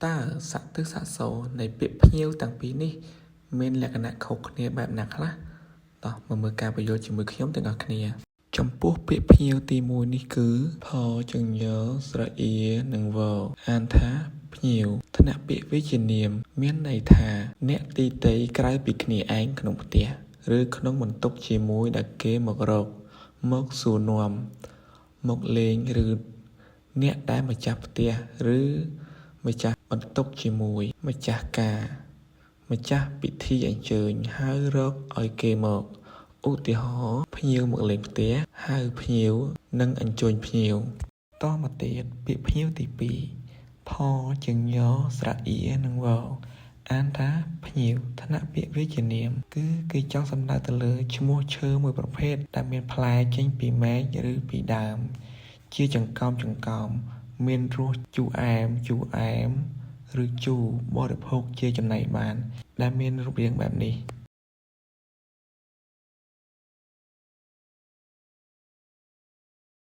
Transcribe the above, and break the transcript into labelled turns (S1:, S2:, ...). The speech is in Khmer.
S1: តើស័ក្តិទិសអក្សរនៃពាក្យភ្ញៀវទាំងពីរនេះ មានលក្ខណៈខុសគ្នាបែបណាខ្លះតោះមកមើលការពន្យល់ជាមួយខ្ញុំទាំងអស់គ្នា ចំពោះពាក្យភ្ញៀវទី1នេះគឺផជើងញស្រៈអៀនិងវអានថាភ្ញៀវថ្នាក់ពាក្យវាជានាម មានន័យថាអ្នកទីទៃក្រៅពីគ្នាឯងក្នុងផ្ទះឬក្នុងបន្ទប់ជាមួយដែលគេមករក មកសួរនាំមកលេងឬអ្នកដែលម្ចាស់ផ្ទះឬម្ចាស់បន្ទប់ជាមួយម្ចាស់ការ ម្ចាស់ពិធីអញ្ជើញហៅរកឲ្យគេមកឧទាហរណ៍ភ្ញៀវមកលេងផ្ទះហៅភ្ញៀវនិងអញ្ជើញភ្ញៀវតមកទៀតពាក្យភ្ញៀវទី2ផជើងញស្រៈអៀនិងវអានថាភ្ញៀវថ្នាក់ពាក្យវាជានាម គឺគេចង់សំដៅទៅលើឈ្មោះឈើមួយប្រភេទដែលមានផ្លែចេញពីមែកឬពីដើម ជាចង្កោមចង្កោមមានរសជូរអែមជូរអែមឬជូរបរិភោគជាចំណីបាន ដែលមានរូបរាងបែបនេះ។